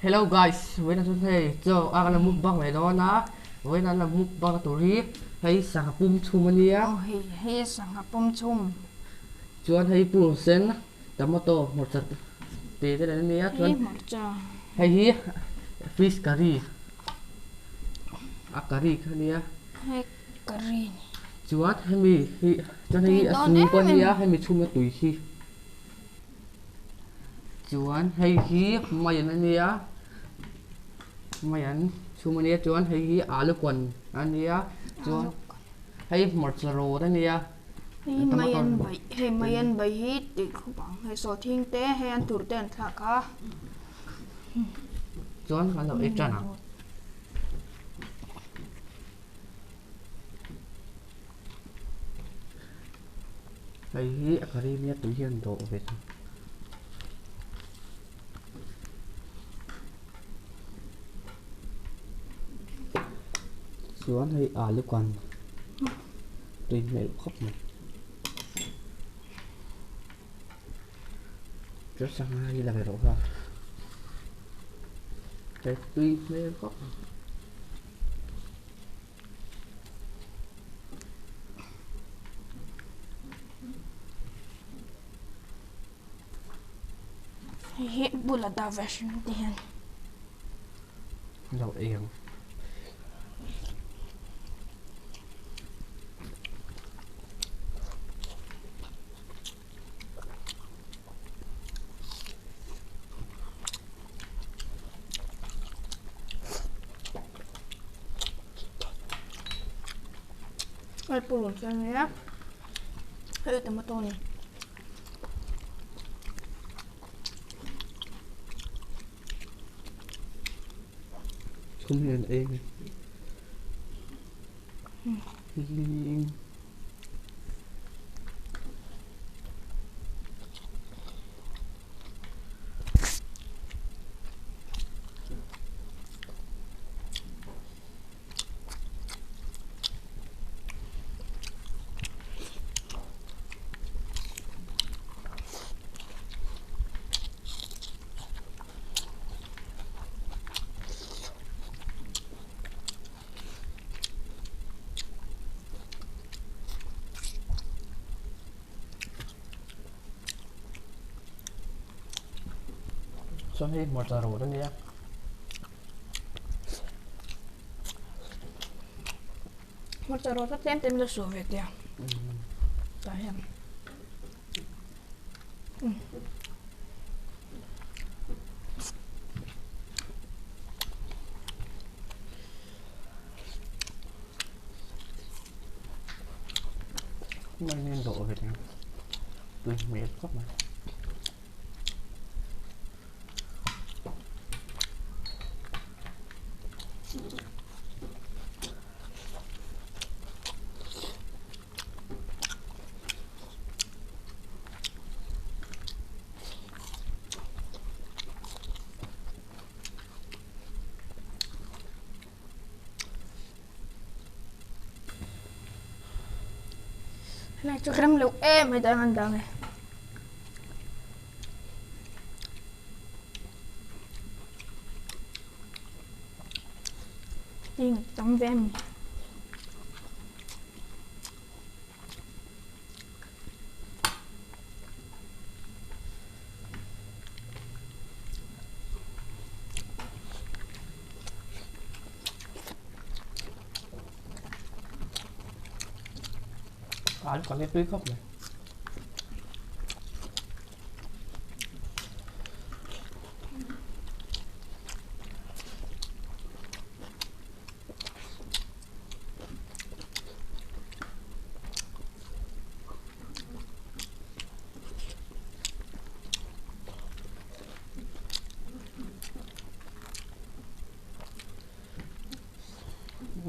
Hello guys, vawiin ah chuan hei chaw a kan la mukbang leh dawn a, vawiin an la mukbang na tur hi hei sangha pum chhum a nia. Aw hei hei sangha pum chhum. Chuan hei purun sen tomato hmarcha te te nen a nia chuan hei hi fish curry a curry kha a nia. Hei curry a ni. Chuan hemi hi chuan hei hi a soup a nia hemi chhumna tui hi. Chuan hei hi maian a nia maian chhum a nia chuan hei hi alu kawn a nia chuan hei hmarcha rawt a nia. Hei maian bai hei maian bai hi tih khawp ang hei sawhthing te hei an tur te an thlak a. Chuan kan lo ei tan ang. Hei hi a curry nia tui hian dawh ve thung. Chuan hei alu kan tui hmel khawp mai. Chuan sangha hi la ve rawh kha. Hei tui hmel khawp mai. Hei hi bula dah ve hrim te hian. Lo ei ang. Hei purun sen ania hei tomato a ni. Chhum hian ei a ni. Chuan hei hmarcha rawt a nia. Hmarcha rawt a tlem tlem la suah ve teh a. Tah hian. Mai nên đổ về này tui mệt quá mà. Helai chu rem loh em mai dang an dang e. Heng tam ve em. Alu kan ei tui khawp mai.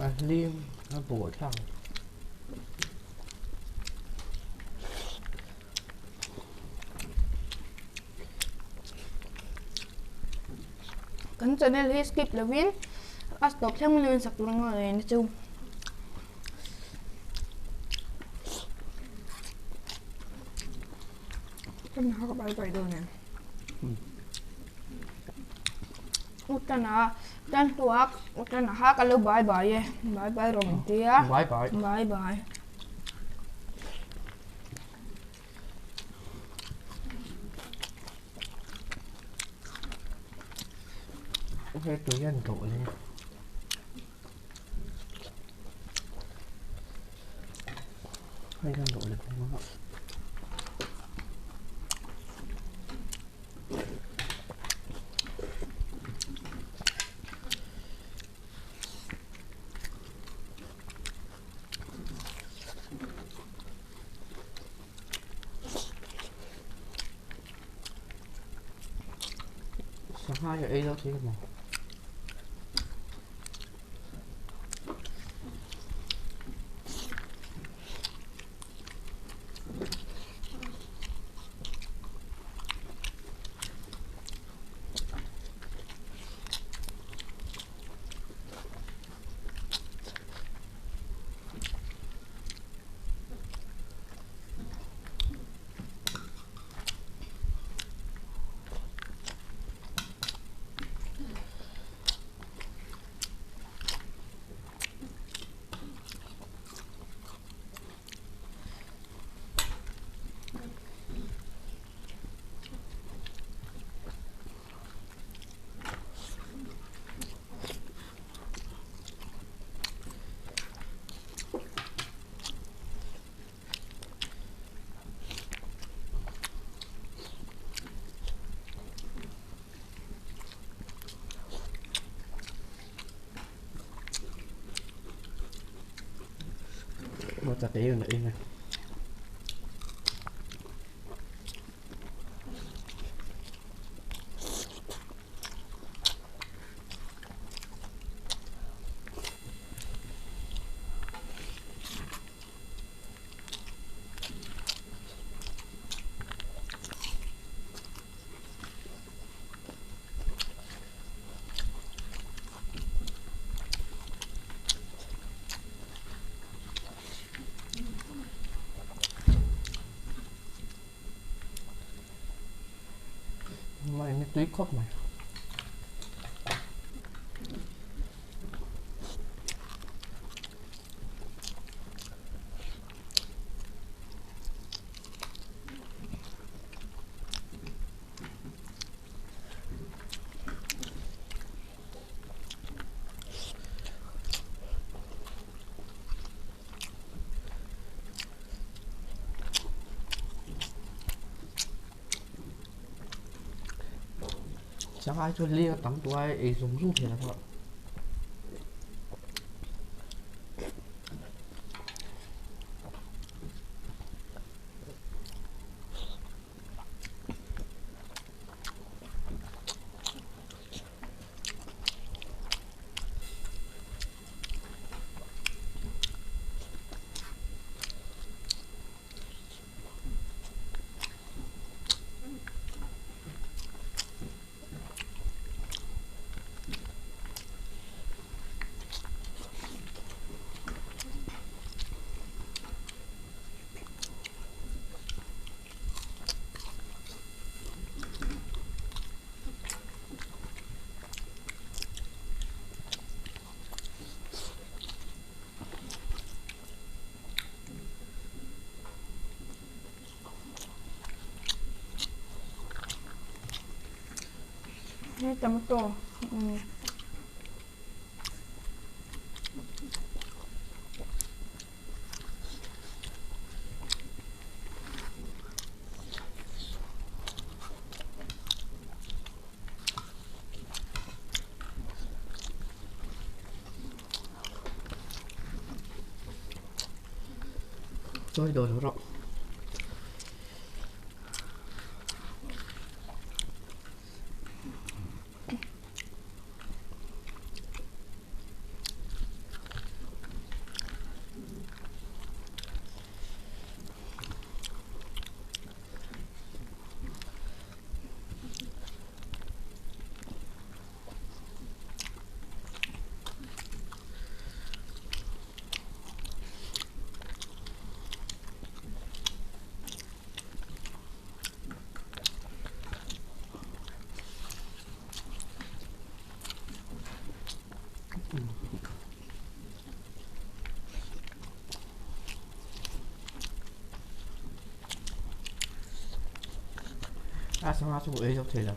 A hlim a buai thlak. Kan channel hi skip lovin a stop thleng lovin sak tur anga ngai na chu. Kan ha ka bai bai dawn em. Utana tan hnuah Utana kha ka lo bye bye e bye bye rawh min ti a Bye bye. Bye bye. Hei tui an dawh le. Hei kan dawh le phung a. Sangha hi a ei lo thei ka maw. Hmarcha te hi a ei mai. Mai ni tui khawp mai. Sangai chu lia tam tuai ei zung zung thei la pawh. Hei tomato. Chawi dawn lo rawh. A sangha chu ei zo thei lo.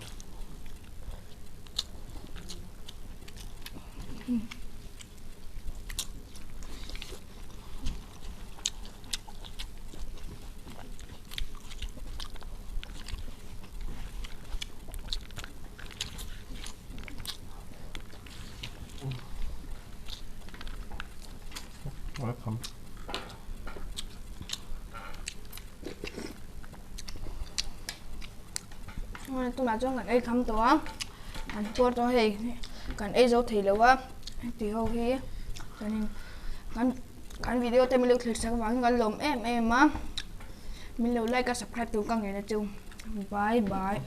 Tunah chuan kan ei kham tawh a kan puar tawh a hei kan ei zo thei lo a heti ho hi chuanin kan kan video te min lo thlir sak avangin kan lawm em em a min lo like a subscribe tur ka ngen a chu bye bye.